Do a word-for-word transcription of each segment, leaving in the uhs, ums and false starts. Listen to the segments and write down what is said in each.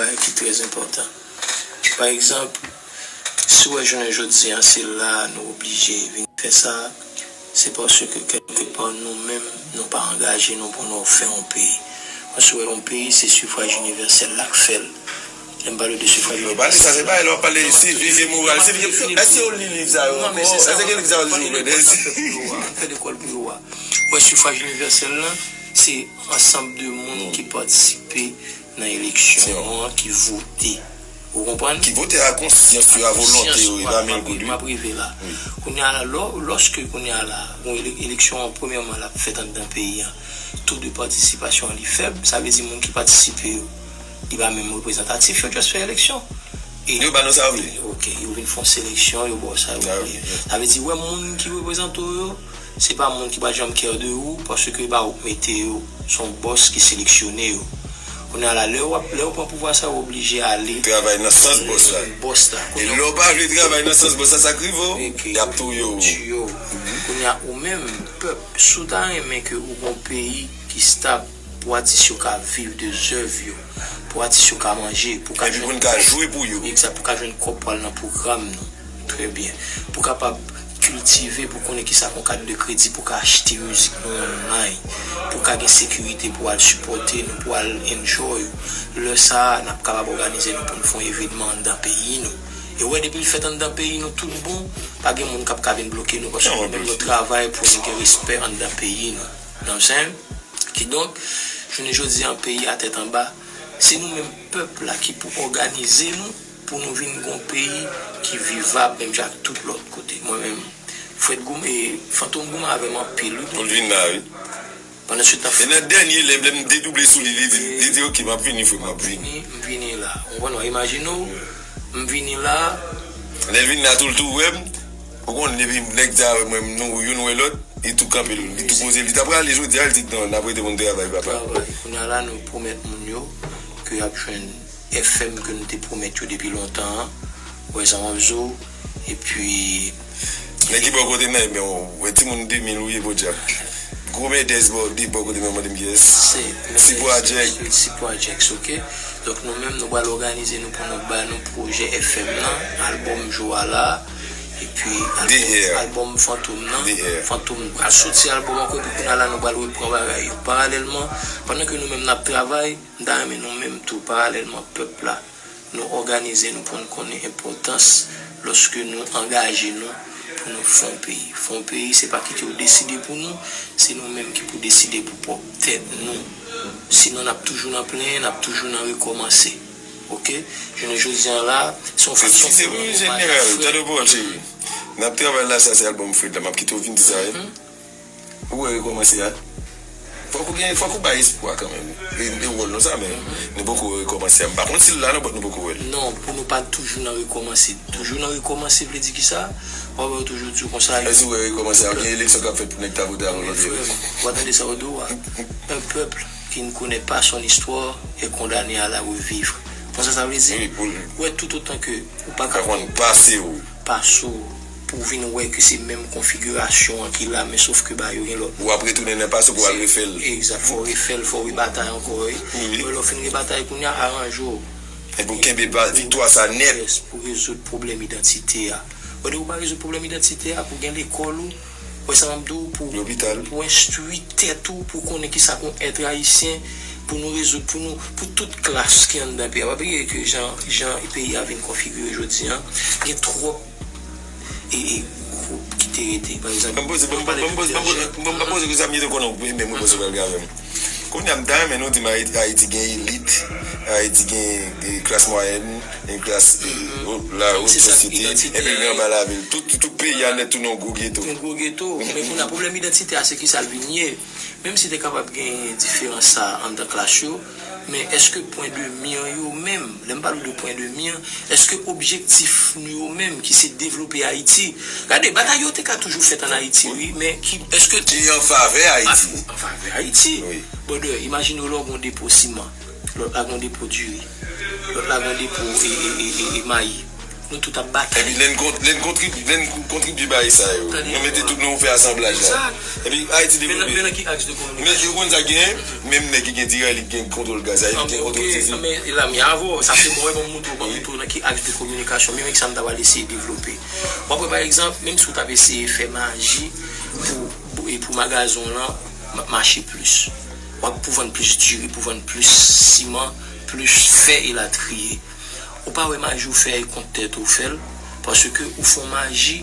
Bagay ki trè enpòtan. Pa egzanp, si w wè jounen jodi a, se la nou oblije vin fè sa, se paske kèlkepa nou menm, nou pa angaje nou pou nou fè yon peyi. Paske w wè yon peyi, se sifraj inivèsèl la k fè l. Lè m pale de sifraj inivèsèl. Pale sa, se pa lè w pale sivik e moral. Sivik, èske w li liv sa yo ankò? Èske w li liv sa yo? Ann fè lekòl pou yo a. Ann fè lekòl pou yo a. Wè, sifraj inivèsèl la, se ansanm de moun ki patisipe nan eleksyon an, ki vote. Ou konprann? Ki vote a konsyans yo, a volonte yo, e pa men goud, wi. M ap rive la. Kounye a la, lò-, lòske kounye a la, bon, ele-, eleksyon an, premyèman, l ap fèt anndan peyi a, to de patisipasyon an li fèb, sa vle di moun ki patisipe yo, li pa menm reprezantatif, yo just fè eleksyon. E yo ba nou sa yo vle. Ok, yo vin fè yon seleksyon, yo ba w sa yo vle. Sa vle di, wè, moun ki reprezante w yo, se pa moun ki pa janm care de ou, paske e pa ou k mete yo, se yon bòs ki seleksyone yo. Kounye a la, lè w ap, lè yo pran pouvwa sa, yo oblije ale travay nan sans bòs la. Bòs la. E lè w pa vle travay nan sans bòs la, sa k rive w, y ap touye w. Touye w. Kounye a, ou menm, pèp, si w ta renmen ke ou gon peyi ki stab, pou atis yo ka viv de zèv yo, pou atis yo ka manje, pou ka jwenn kòb, pou ka jwenn kòb pou al nan pwogram nou. Trè byen. Pou kapab kiltive, pou konnen kisa k yon kat de kredi, pou ka achte mizik nou online, pou ka gen sekirite, pou al sipòte nou, pou al enjoy. Lè sa a, n ap kapab òganize nou pou n fè yon evenman anndan peyi nou. E w wè, depi l fèt anndan peyi nou, tout bon, pa gen moun k ap ka vin bloke nou, paske nou menm nou travay pou nou gen respè anndan peyi nou. Know what I'm saying? Kidonk, jounen jodi a, peyi a tèt anba, se nou menm pèp la ki pou òganize nou pou nou vin gon peyi ki vivab menm jan ak tout lòt kote. Mwen menm, Fred Goumen, e, Fantom Goumen avè m anpil, wi. Pou l vin la, wi. Pandan se tan, e nan dènye lè, lè m dedouble sou li, li di, li di, "Ok, m ap vini, frè, m ap vini." M vini la. Ou konprann, w imajine w, m vini la. Lè l vin la, tou l tou wè m. Ou konn, depi nèg sa wè mwen, nou youn wè lòt, li tou kanpe, li tou poze, li ta prale jodi a, li di, "Non, n ap rete pou n travay, papa." Travay. Kounye a la, nou pwomèt moun yo ke y ap jwenn F M ke nou te pwomèt yo depi lontan an. Wè sa m ap di w. Epi nèg ki bò kote m nan, men w wè timoun de mil ou ye, podyab. Gwo mèdès bò, de bò kote m nan, mande m kiyès. Sipwa Jack. Sipwa Jack, ok. Donk, nou menm, nou pral òganize nou pou nou ba nou pwojè F M nan, albòm Jou a la, epi albòm, albòm Fantom nan. Fantom pral soti albòm ankò, epi kounye a la, nou pral repran bagay yo. Paralèlman, pandan ke nou menm n ap travay, m ta renmen nou menm tou, paralèlman, pèp la, nou òganize nou pou n konnen enpòtans lòske nou angaje nou pou nou fè yon peyi. Fè yon peyi, se pa kite yo deside pou nou, se nou menm ki pou deside pou pwòp tèt nou. Sinon, n ap toujou nan plenyen, n ap toujou nan rekòmanse. Ok? Jounen jodi a la, se yon fason pou nou. Jeneral, tande w pawòl, cheri. N ap travay la, sa se albòm Fred la, m ap kite w vin di sa, wi. Ou wè rekòmanse a? Fòk ou gen, fòk ou bay espwa kanmenm. E, e wòl nou sa, men nou poko wè rekòmanse a. M pa konn si l la non, but nou poko wè l. Non, pou nou pa toujou nan rekòmanse. Toujou nan rekòmanse vle di kisa? W ap wè yo toujou di w konsa. Èske ou wè rekòmanse a? Gen eleksyon k ap fèt pou nèg ta vote avan. Men frè m, w a tande sa yo di w a? Un peuple qui ne connaît pas son histoire est condamné à la revivre. Konsa sa vle di? Wi, pou l. Wè, tout otan ke ou pa ka konn pase w. Pase w pou w vin wè ke se menm konfigirasyon an ki la, men sof ke bagay yo gen lòt. W ap retounen nan pase w pou w al refè l. Egzak, fò w refè l, fò w rebatay ankò, wi. Wi. Lè w fin rebatay kounye a, aranje w. Epi w kenbe viktwa sa nèt. Yes, pou rezoud pwoblèm idantite a. Wè, depi w pa rezoud pwoblèm idantite a, pou gen lekòl ou, wè sa m ap di w, pou, pou enstwi tèt ou, pou konnen kisa k yon èt ayisyen, pou nou rezoud, pou nou, pou tout klas ki anndan peyi a. Pa bliye ke jan, jan peyi a vin konfigire jodi a, gen twòp e, e gwoup ki te rete. Pa egzanp, ban m poze, ban m poze, ban m poze, ban m poze, ban m poze, ban m poze, men mwen poze bagay avè m. Kounye a, m ta renmen nou di m Ayiti, Ayiti gen elit, Ayiti gen, e, klas mwayèn, gen klas, e, la haute société, epi gen anba lavil. Tout, tout, tout peyi a nèt tounen yon gwo geto. Yon gwo geto. Men kounye a, pwoblèm idantite a, se kisa l vin ye? Menm si te kapab gen diferans sa anndan klas yo, men èske pwen de mi an yo menm, lè m pale w de pwen de mi an, èske objektif nou yo menm ki se devlope Ayiti? Gade, batay yo te ka toujou fèt ann Ayiti, wi, men ki, èske ki an favè Ayiti? An favè Ayiti. Wi. Brother, imajine w lè w gen yon depo siman, lòt la gen yon depo diri, lòt la gen yon depo e, e, e, e, e mayi. Nou tout ap batay. Epi lè n kont-, lè n kontrib-, lè n kontribye bay sa yo. Tande, nou mete tout nou fè asanblaj la. Exact. Epi Ayiti devlope. Men nan, men nan ki aks de kominikasyon? Men ou konn sa k genyen? Menm nèg ki gen dirèy, li gen kontwòl gaz la, li gen kontwòl sezi. Men la, mi avo, sa se bon, wè, ban m montre w, ban m montre w nan ki aks de kominikasyon, menm sa m ta pral eseye devlope. W ap wè, pa egzanp, menm si w t ap eseye fè maji pou, pou, e pou magazon lan ma-, mache plis. W ap pou vann plis diri, pou vann plis siman, plis fè elatriye. Ou pa wè maji w fè kont tèt ou fè l, paske ou fè yon maji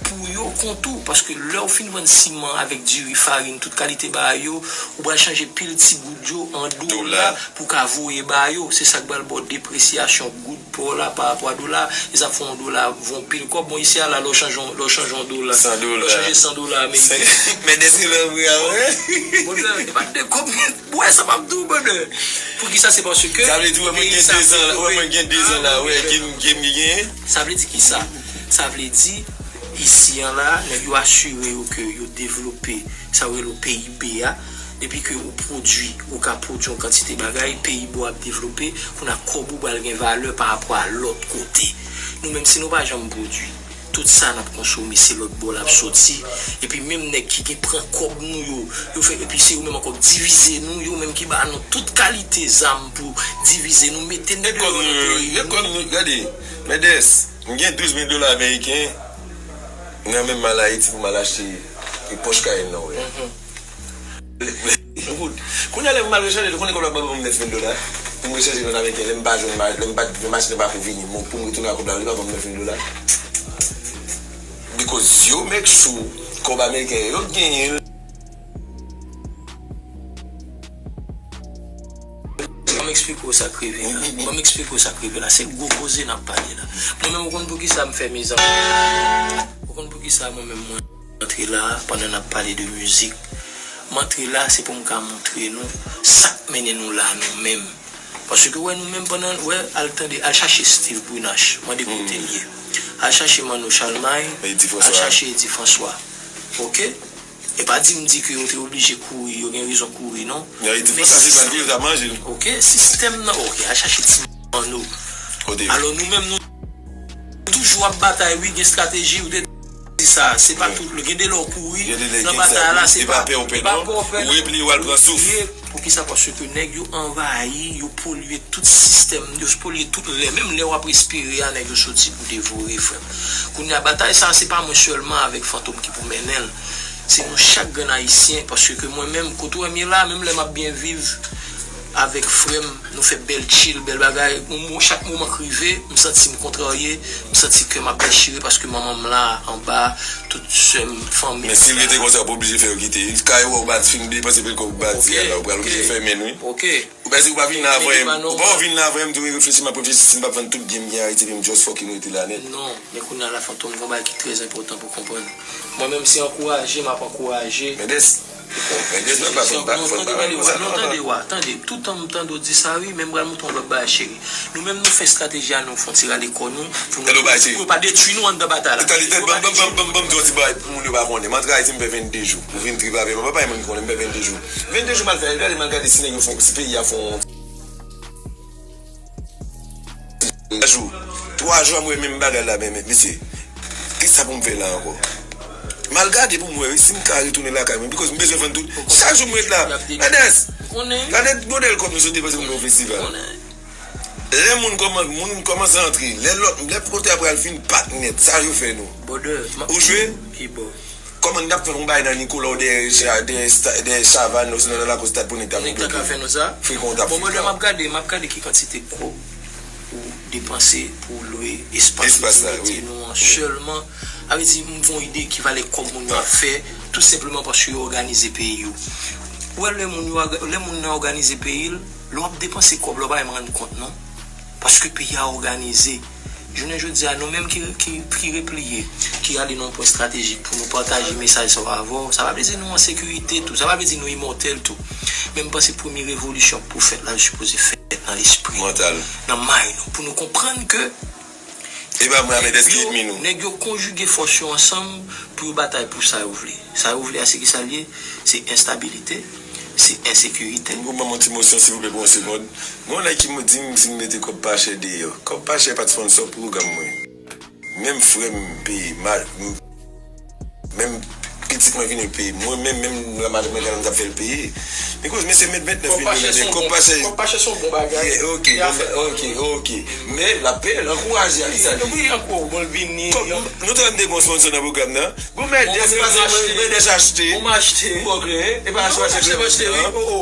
pou yo kont ou, paske lè w fin vann siman avèk diri, farin, tout kalite bagay yo, ou pral chanje pil ti goud yo an dola pou w ka voye ba yo. Se sa k pral ba w depresyasyon goud pa w la pa rapò a dola. E sa fè yon dola vo yon pil kòb. Bon, isi a la, lè w chanje yon, lè w chanje yon dola, lè w chanje san dola ameriken. Men dèske lè w vre a, wè. Bon, e pa de kòb. Wè sa m ap di w, brother. Poukisa? Se paske sa vle di, wè, mwen gen dezan la, wè, mwen gen dezan la, wè, ke m, ke m gen. Sa vle di kisa? Sa vle di, isi an la, nèg yo asire yo ke yo devlope, sa yo rele P I B a, depi ke ou pwodui, ou ka pwodui yon kantite bagay, peyi bò ap devlope, kounye a kòb ou pral gen valè pa rapò a lòt kote. Nou menm, si nou pa janm pwodui, tout sa n ap konsome, se lòt bò l ap soti. Epi menm nèg ki gen pran kòb nou yo, yo fè, epi se yo menm ankò k divize nou, yo menm ki ba nou tout kalite zam pou divize nou, mete nou deyò nan peyi nou. Gade, Mendes, m gen douz mil dola ameriken, m renmen m al Ayiti pou m al achte e pòch Cayenne nan, wè. Kounye a lè m al rechanje, konnen kòb la pa ban m nèf mil dola. Pou m rechanje nan ameriken, lè m pa jwenn ma-, lè m pa t gen machin nan pa pou vini. Bon, pou m retounen ak kòb la, li pa ban m nèf mil dola. Because yo make sure kòb ameriken yo genyen l. Ban m eksplike w sa k rive la. Ban m eksplike w sa k rive la. Se gwo koze n ap pale la. Mwen menm, ou konn poukisa m fè mizanmi? Ou konn poukisa mwen menm mwen antre la pandan n ap pale de mizik? M antre la, se pou m ka montre nou sa k mennen nou la, nou menm. Paske, wè, nou menm pandan, wè, al tande, al chache Steve Brunache, mande kote l ye. Al chache Manno Chalmay, al chache Eddy François. Oke? E pa di m di ke yo te oblije kouri, yo gen rezon kouri, non. Nan Eddy François, se pa l kouri, yo t ap manje l. Oke, sistèm nan, oke, al chache ti Manno. Alò, nou menm, nou toujou ap batay, wi, gen estrateji, ou te di sa, se pa tout, gen de lè w kouri nan batay la, se pa, e pa pè w pè, non. Ou repliye, w al pran souf. Poukisa? Paske nèg yo anvayi, yo polye tout sistèm, yo polye tout lè, menm lè w ap respire a, nèg yo soti pou devore, frè m. Kounye a, batay sa, se pa mwen sèlman avèk Fantom ki pou mennen l. Se nou chak grenn Ayisyen, paske mwen menm, kote w wè m ye la, menm lè m ap byen viv avèk frè m, nou fè bèl chill, bèl bagay. Yon mo-, chak moman k rive, m santi m kontrarye, m santi kè m ap dechire paske manman m la anba, tout sè m, fanmi m. Men si l rete konsa, w pa oblije fè yo kite. Kay ou a, ou pa t fin depanse pou l kòb bati a la, ou pral oblije fèmen l, wi. Oke. Ou pa di ou pa vin la avè m. Ou pa vin la avè m, tou reflechi, m ap reflechi si m p ap vann tout byen m gen Ayiti, epi m just fucking rete la nèt. Non, men kounye a la, Fantom, gon bagay ki trè enpòtan pou konprann. Mwen menm, se ankouraje m ap ankouraje. Mendes, Mendes, mwen pa konn pa, fò n pa konn sa, non, tande, wa, tande. Toutan m tande w di sa, wi, men m pral montre w lòt bagay, cheri. Nou menm, nou fè estrateji a, nou fè yon ti rale kò nou, pou nou, pou yo pa detwi nou anndan batay la. Tande, tande, ban m, ban m, ban m, ban m, ban m di w yon ti bagay pou moun yo pa konnen. M antre Ayiti, m fè vennde jou. Ou vin trip avè m, papa, moun konnen m fè vennde jou. Vennde jou m al fè, gade, m al gade si nèg yo fè, si peyi a fè yon jou. Twa jou, m wè menm bagay la, men, men, mesye, kisa pou m fè la ankò? M al gade pou m wè, wi, si m ka retounen lakay mwen, because m bezwen vann tout. Chak jou m ret la. Mendes, gade modèl kòb nou sot depanse pou nou fè yon festival. Lè moun kòman-, moun kòmanse antre, lè lòt, lè kote a pral fin pak nèt, sa yo fè nou. Ou jwe? Kòman n ap fè yon bagay nan Nicolas, dèyè cha-, dèyè sta-, dèyè Chavannes, osinon nan Lakou Stad pou nèg ta vin bloke? Nèg ta ka fè nou sa? Frekan w t ap fè sa. Bon, m ap gade, m ap gade ki kantite kòb ou depanse pou w lwe espas la, wi, nou mete nou an sèlman. Sa vle di, m fè yon ide ki valè kòb moun yo ap fè, tou senpleman paske yo òganize peyi yo. Ou wè, lè moun yo òga-, lè moun nan òganize peyi l, lè w ap depanse kòb la, w pa menm rann kont, non. Paske peyi a òganize. Jounen jodi a, nou menm ki, ki, ki repliye, ki ale nan yon pwen estratejik pou nou pataje mesaj sa yo avè w, sa pa vle di nou an sekirite tou, sa pa vle di nou imòtèl tou. Men m panse premye revolisyon k pou fèt la, li sipoze fèt nan lespri nou, nan may nou, pou nou konprann ke e pa mwen a Mendes ki ènmi nou. Nèg yo konjige fòs yo ansanm pou yo batay pou sa yo vle. Sa yo vle a, se kisa l ye? Se enstabilite, se ensekirite. Bon, ban m yon ti mo, silvouplè, pou yon segonn. Gen yon nèg ki di m si m mete kòb pa chè deyò. Kòb pa chè pa t sponsor pwogram mwen. Menm frè m peye, ma, m, menm pitit mwen vini l peye. Mwen menm, menm la madanm mwen genlè m t ap fè l peye. Because mesye met vennèf mil dola, men kòb pa chè. Kòb pa chè se yon bon bagay. Yeah, ok, bon, ok, ok. Men l ap peye l, ankouraje a, ki sa l ye? Wi, ankouraje, bon, l vini. Kòb, nou te wè m te gen yon sponsor nan pwogram nan. Bon, mèdès, se pa se mwen, mèdès achte. Bon, m achte. Bon, ok, e pa achte, achte, achte, wi.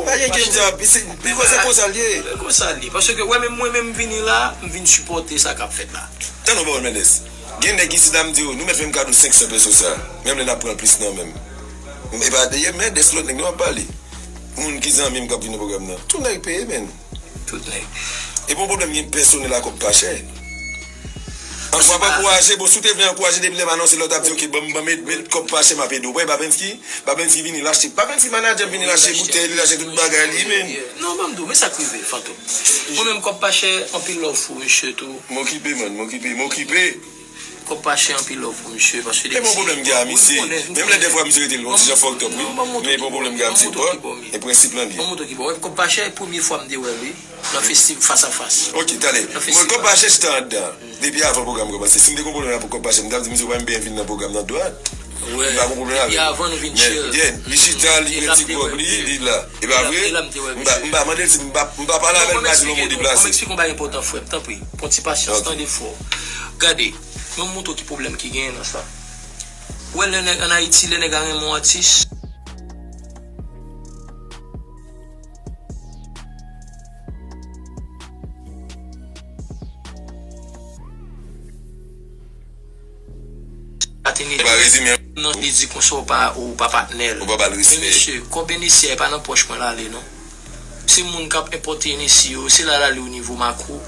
Pa gen kèm sa, se, se konsa l ye. Se konsa l ye. Paske, wè, menm mwen, menm m vini la, m vin sipòte sa k ap fèt la. Tann yon pawòl, mèdès. Gen nèg isit la, m di yo, nou mèt fè m kado senk san peso sa. Menm lè n ap pran plis nan men m. E pa dèyè mèdès lòt nèg nou ap pale. Moun ki zanmi m k ap vin nan pwogram nan. Tout nèg peye, menn. Tout nèg. E pa yon pwoblèm gen pèsonèl a kòb pa chè. Ann fwa pa ankouraje, bon, si w te vle ankouraje, depi lè m anonse lè w t ap di, ok, ban m, ban m met, met kòb pa chè, m ap ede w. Wè, Babensky, Babensky vini, l achte. Babensky manadjè m vini, l achte boutèy, li, l achte tout bagay li, menn. Non, ban m di w, men sa k rive, Fantom. Mwen menm, kòb pa chè, anpil love pou misye tou. M okipe, man, m okipe, m okipe. Kòb pa chè, anpil love pou misye, paske depi se... Men bon pwoblèm gen a misye. Menm lè dèfwa misye rete yon ti jan fucked up, wi. Men bon pwoblèm gen a misye, bò. E prensip lan li ye. Ban m montre w ki bò. Wè, kòb pa chè, premye fwa m te wè l, wi. Nan festival fas a fas. Ok, tande. Mwen, kòb pa chè chita anndan. Depi avan pwogram kòmanse. Si m te gen yon pwoblèm la pou kòb pa chè, m t ap di misye w pa menm byen vin nan pwogram nan dwat. M pa gen pwoblèm avè l. Depi avan nou vin chill. Men, yeah, li chita, li pran ti gwòg li, li la. E pa vre? M pa, m pa mande l si m pa, m pa pale avè l, m pa di l yon mo deplase. Bon, mwen eksplike nou, mwen eksplike yon bagay enpòtan, frè m, tanpri. Pran ti pasyans, tande fò. Gade, mwen montre w ki pwoblèm ki genyen nan sa. Ou wè lè nèg ann Ayiti, lè nèg a renmen yon atis, pa te nèg nan li di konsa ou pa, ou pa patnè l. Ou pa ba l respè. Men mesye, kòb Hennessy a, e pa nan pòch mwen l ale non. Se moun k ap enpòte Hennessy yo, se la l ale o nivo Makou.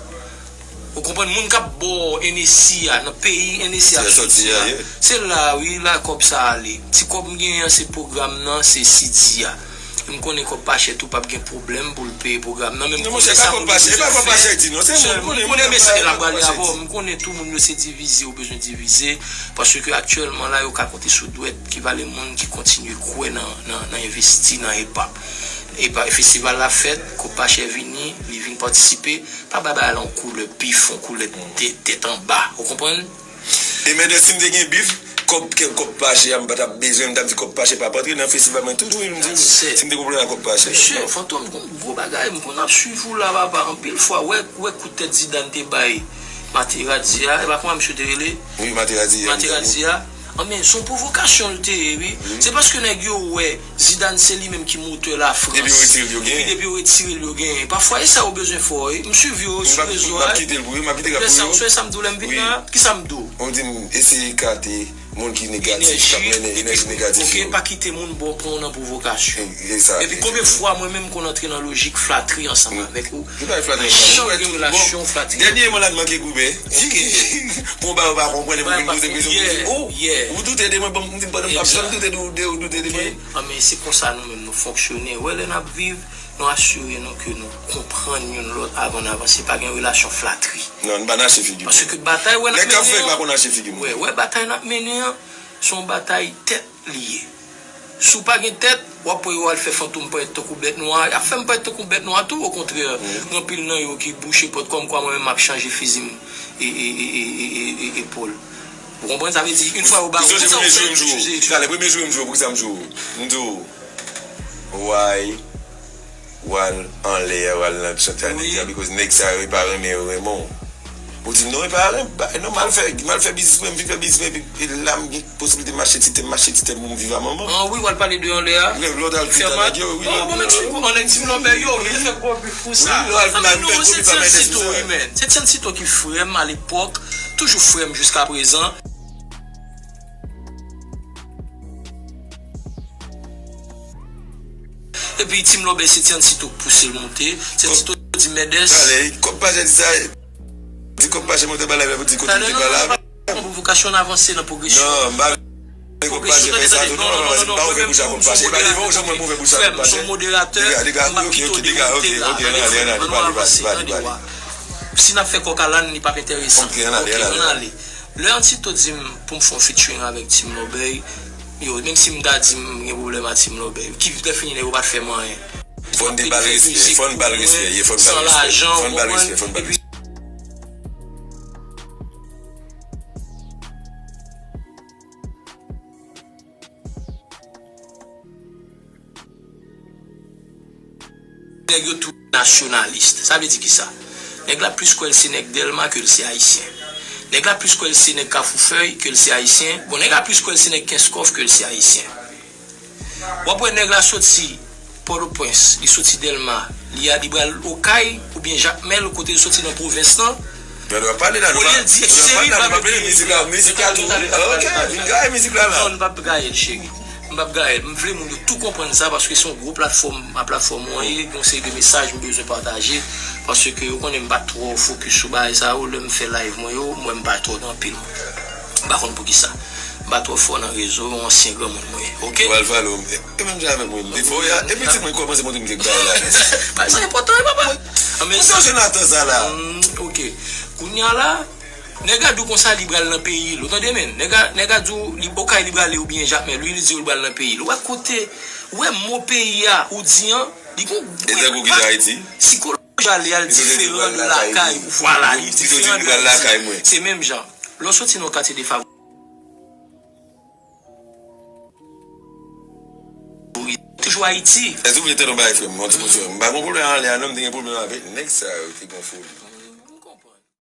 Ou konprann? Moun k ap ba w Hennessy a, nan peyi Hennessy ap soti a, se la, wi, la kòb sa ale. Ti kòb m genyen an, se pwogram nan, se C D a. M konnen kòb pa chè tou p ap gen pwoblèm pou l peye pwogram nan, men m konnen sa moun yo bezwen fè. M konnen mesye l ap prale avè w, m konnen tou moun yo se divize yo bezwen divize, paske aktyèlman la, yo ka konte sou dwèt ki valè moun ki kontinye kwè nan, nan, nan envesti nan hip hop. E pa, festival la fèt, kòb pa chè vini, li vin patisipe, pa bay bagay la yon koulè pif, yon koulè tèt, tèt anba, ou konprann? E men de si m te gen bif, kòb, kè, kòb pa chè a, m pa t ap bezwen, m t ap di kòb pa chè p ap antre nan festival mwen tou, wi, m di, si m te gen pwoblèm ak kòb pa chè. Mesye, Fantom, gon gwo bagay, m konn ap swiv ou la, papa, anpil fwa, wè, wè kout tèt Zidane te bay Materazzi a, e pa konsa misye te rele? Wi, Materazzi a. Materazzi a. Anben, se yon pwovokasyon l te ye, wi. Se paske nèg yo wè Zidane se li menm ki motè Lafrans. Depi yo retire l, yo genyen. Epi depi yo retire l, yo genyen. Pafwa, e sa yo bezwen fè w, wi. M swiv yo sou rezo a. M p ap kite l pou yo, m ap kite l pou yo. Sa, w sonje sa m di w lè m vin la? Kisa m di w? Ou di m eseye kate moun ki negatif, k ap mennen enèji negatif yo. Ok, pa kite moun ba w pran w nan pwovokasyon. Epi konbyen fwa mwen menm konn antre nan lojik flatri ansanm avèk ou? Li pa flatri ansanm. Mwen jan de relasyon flatri. Dènyèman la, n manke goumen. Pou yon bagay ou pa konprann, epi w vin poze kesyon, ou di, oh, ou doute de mwen, bon, m di, pandan m p ap janm doute de ou, de ou doute de mwen. Anben, se konsa nou menm nou fonksyone. Wè, lè n ap viv, nou asire nou ke nou konprann youn lòt avan n avanse. Pa gen relasyon flatri. Non, n pa n achte figi moun. Paske batay, wè, n ap mennen an, nèg k ap fè l pa konn achte figi moun. Wè, wè, batay n ap mennen an, se yon batay tèt li ye. Si w pa gen tèt, w ap wè yo al fè Fantom parèt tankou bèt nwa. Y ap fè m parèt tankou bèt nwa tou, okontrè. Gen anpil nan yo ki bouche pòt kòmkwa mwen menm m ap chanje fizi m e, e, e, e, e, e, epòl. Ou konprann? Sa vle di, yon fwa yo ba ou, ou sonje premye jou m jwe w? Talè, premye jou m jwe w, poukisa m jwe w? M di w, why? W al anlè a, w al nan chante a nèg yo, because nèg sa yo, yo pa renmen yo renmen w. Ou di m, non, e pa renmen, ba, non, m al fè, m al fè biznis mwen, m vin fè biznis mwen, epi, e la m gen posiblite m achte ti tè, m achte ti tè pou m viv a manman. Ah wi, w al pale de anlè a. Wi, lè w t al fè a nèg yo, wi. Oh, bon, men ti kou, anlè Team Lobey yo, yo fè gwo bif pou sa. Wi, lè w al fè gwo bif a mèdès pou sa. Se Tiancito, wi, men. Se Tiancito ki frè m alepòk, toujou frè m jiskaprezan. Epi Team Lobey se Tiancito k pouse l monte. Tiancito di mèdès. Talè, kòb pa chè di sa. Di kòb pa chè monte ba la, pou di kote l te ba la. Pwovokasyon, n avanse nan pwogresyon. Non, m pa vle kòb pa chè fè sa tou. Non, non, non, non, mwen menm tou, m se yon moderatè. Frè m, m se yon moderatè, m p ap kite w demonte la. Ann ale, ann ale, ann ale, ann ale, ann ale. Si n ap fè kòk a lann, li p ap enteresan. Ok, ann ale, ann ale. Lè Ann Sito di m pou m fè yon featuring avèk Team Lobey, yo, menm si m ta di m gen pwoblèm ak Team Lobey, ki lè fini nèg yo pa t fè m anyen. Fò n te ba l respè, fò n ba l respè, ye, fò n ba l respè, fò n ba l respè, fò n ba l respè. nèg yo tou nasyonalis. Sa vle di kisa? Nèg la plis kwè l se nèg Dèlma ke l se ayisyen. Nèg la plis kwè l se nèg Kafoufèy ke l se ayisyen. Bon, nèg la plis kwè l se nèg Kenskòf ke l se ayisyen. W ap wè nèg la soti Pòtoprens, li soti Dèlma, li a, li pral Okay oubyen Jakmèl, kote l soti nan pwovens lan. Men nou ap pale la, nou Olye pa, l di, nou ap pale la, nou pa pale mizik la, mizik la tou. Ok, vin gaye mizik la la. Non, nou p ap gaye l, cheri. M p ap gaye l. M vle moun yo tou konprann sa, paske se yon gwo platfòm, a platfòm ou an ye, gen yon seri de mesaj m bezwen pataje, paske yo konnen m pa twò fokis sou bagay sa yo, lè m fè live mwen yo, m wè m pa twò gen anpil moun. M pa konn poukisa. M pa twò fò nan rezo, yon ansyen granmoun mwen ye, ok? Ou al vale w, e menm jan avèk mwen, m te fè w ya, e pitit mwen kòmanse montre m te bay la. Bagay sa enpòtan wi, papa. Anben, pou sa Jonathan sa la. Mm, ok. Kounye a la, nèg la di w konsa li pral nan peyi l, ou tande men? Nèg la, nèg la di w li Okay li prale oubyen Jakmèl, wi, li di w li pral nan peyi l. Ou wè kote, ou wè mo peyi a, ou di an, li gon E tankou ki te Ayiti? Sikolòji ale a l diferan de lakay ou. Vwala, li diferan de Ayiti. Se menm jan. Lè w soti nan yon katye defavorize, toujou Ayiti. Èske w vle tande yon bagay, frè m? Yon ti pòsyon. M pa gon pwoblèm ale a non, m te gen pwoblèm avèk nèg sa yo ki gon foli.